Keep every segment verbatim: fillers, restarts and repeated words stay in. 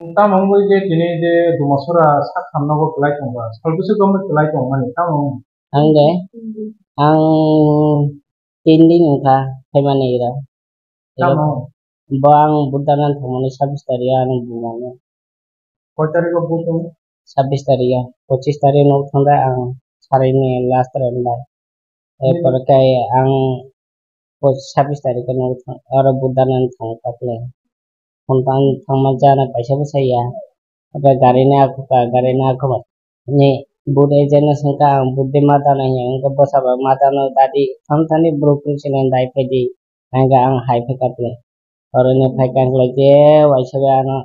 Tamo wngwi je tini je Dumasora sak samno bo kwlai tongba, salbwswk wngwi kwlai tongmani, tamo wng? Ang de, ang tin din wngkha phaimani ira. Tamo? Bo ang vote dana thangmani sabis tarik ang bumani. Koi tarik o vote tongo? Sabis tarik o, pochis tarik no thangda ang sarini last round bai. Erpore khe ang po-, sabis tarik o nung thang, oro vote dana thang kha kle. Phone tang thangma jana kaisa bwsa ya. Abo gari ni aku ka, gari ni aku ba. Ni vote agent no swngkha ang vote de ma dana hiya, wngkha bwsa ba ma dana dadi. Thang thani bro kung sina dai phai di. Ang kha ang hai phai kha kle. Oro ni phai kha kle je waisa ba ano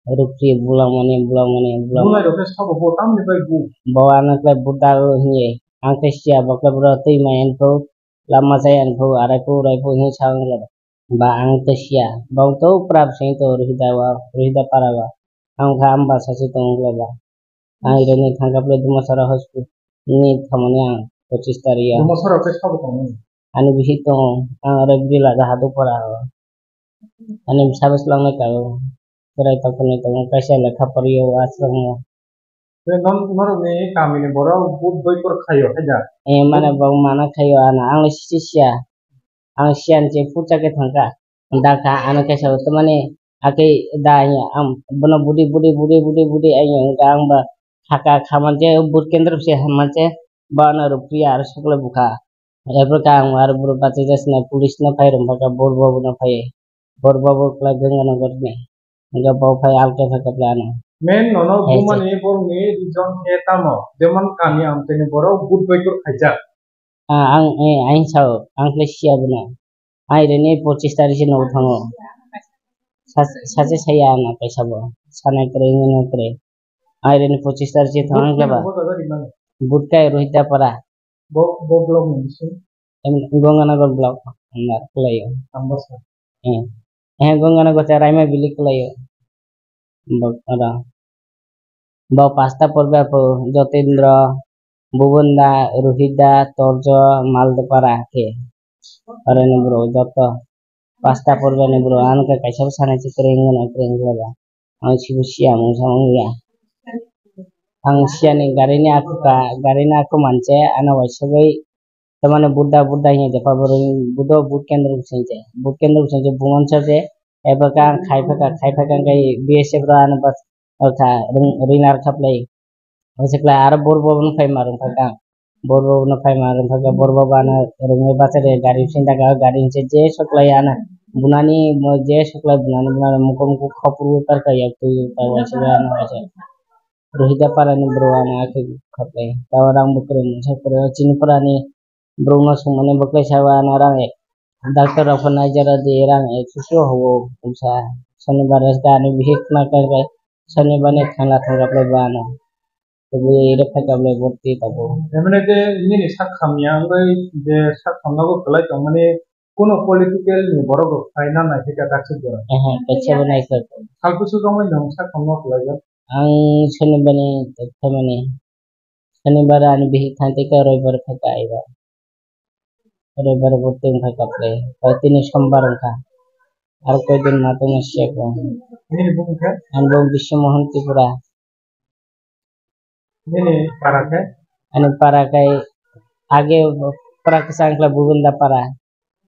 rukri bulamani, bulamani, bulamani. Bulai rok khe sabo bo tamni bai bu. Bo ano kle buda o hinye. Ang khe siya bo khe bro twi ma yan phu, lama cha yan phu, arai phu, urai phu hinwi sa wngkha. Ba ang khe siya. Bo to prap sing to Ruhida wa, Ruhida para wa. Ang kha amba sa si tong kle ba. Ang iro ni thang kha kle Dumasora hospital ni thangmani ang pochis tarik ya. Dumasora khe sabo tong. Ani bihik tong, ang oro bwrwi laga hadu para o. Ani bwsa bwswk langnai ka o. Chwrai tongthoknai tongo, kaisa lekha poriyo, aswk wngo. Tei non-, norokni kamini borok vote boycott khaio, hai da? Eh, mane bo mana khaio ano, ang le sisi siya. Ang siyan che pucha khe thangkha. Dakha ano kaisa bo tamani akhe da hiya, am, bono budi, budi, budi, budi, budi, ayung wngkha ang ba khaka khaman che vote kendro se haman che bo ano rukriya aro sokle bukha. Abo khe ang aro borok bachajak sina police no phai rwng kha, bor bobo no phai, bor bobo kwlai gwnga no gotni. Hingke bo phai alkhe kha kwplai ano. Men nono Hai bumani borokni reason khe tamo? Jemon kami amchaini borok vote boycott khaijak. Ah, ang, eh, ang sao, ang khlai siya bono. Ai rene pochis tarik se nogo thango. Sa-, sache saya ano kaisa bo. Sanai kwrwi, wngwi kwrwi. Ai rene pochis tarik se thango ang khe ba. Vote kai Rohita para. Bo, bo block ni bisi? Em, Ganganagar block, hwnna kwlaio. Ambasa. Eh. Eh, Ganganagar cha Raima Valley kwlaio. Bo, oro. Bo pasta porba po Jotendra, Bubunda, Ruhida, Torjo, Maldopara khe. Oro ni bro joto. Pasta porba ni bro, ano khe kaisa bo sanai se kwrwi wngwi kwrwi wngwi ba. Ang sibo siya mungsa wngya. Ang siya ni gari ni aku ka, gari ni aku manse ano waisugwi tamani buddha, buddha hiya japa borok ni buddha bud kendro bising se, bud kendro bising se bungon sa se, eba ka khai phaka, khai phaka khe B S F rok ano bas, o kha, ring, ring ar khaplai. Waisa kwlai aro bor bo bono phai ma rwng phai kha. Bor bo bono phai ma rwng phai kha. Bor bo bana rwngwi bachari gari bising daga gari hinse je soklai ana. Bunani mo je soklai bunani bunani muko muko khopru tar kha yak twi ta waisa ba ano waisa. Rohita para ni bro ano akhe khaplai. Tawa rang bo kwrwi mungsa kwrwi chini para ni Borokno swngmani bwkhlai sabo ano rang ek. Doctor rok phano naijak rw di rang ek susu hobo pungsa. Sonibar wngkha ani bihik khna khe Sonibar ni thangla thangla khlai bo ano. Tubui rw phaikha bwlai borti tabuk. Emne je nini sak hamya wngwi je sak hamna bo kwlai tongmani kuno political ni borok rok phai na naikhe kha kaisa jora. Aha, kaisa bo naikha. Salkusu romwi nwng sak hamna kwlai jak. Ang Sonibar ni tongmani. Sonibar ani bihik thang tei khe roibar phai kha aiba. Roibar bo tei wngkha kaple. Tei tini sombar wngkha. Aro koi din ma tongma siya ko. Nini bumung khe? Ani bumung Biswa Mohan Tripura. Nini para khe? Ani para khe age para khe sa wngkha Bubunda para.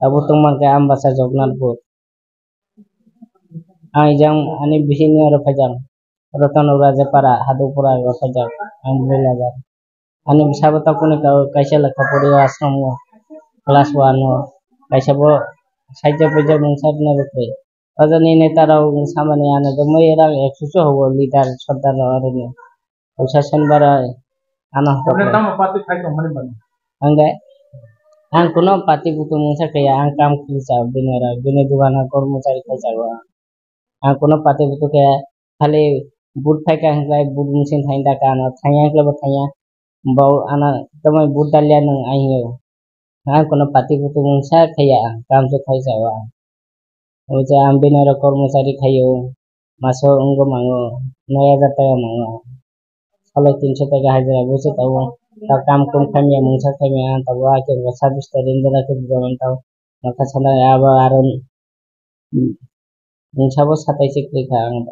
Abo tongma khe Ambasa Jognathpur. Ang jang ani bihik ni oro phaijak. Roton Rajapara, Hadupura oro phaijak. Ang bwlai lagar. Ani bwsa bo takhuk ni ka-, kaisa lekha pori o ashram o, class one o. Kaisa bo saijak paijak mungsa rwna rwkhe. Oja ni neta rok wng samani ano do moi rang ekso so hobo leader sordar rok aroni. Usa sen bara ano Obo hokhe. Tamo party khai tongmani bani? Ang de, ang kuno party butung mungsa kaya, ang kam kisa bini ora, bini dugano kormo chari khai jago. Ang kuno party butung kaya, khali but khai ka hingklai but mungsin thain da ka ano, thaiya hingklai bo thaiya. Bo ano tamai but dalia nung ahiyo. Ang kuno party butung mungsa kaya, ang kam se khai jago. Oja ang bini oro kormochari khaio, maso wngwi mango, noi hajar taka mango. Salo tinso taka hajira bo se tabuk. Ta kam kum khamya, mungsa khamya, ang tabuk a khe sabis ta din dena khe bujo man tabuk. Nokha sana abo aro, mm, mungsa bo satai se kwrwi kha ang.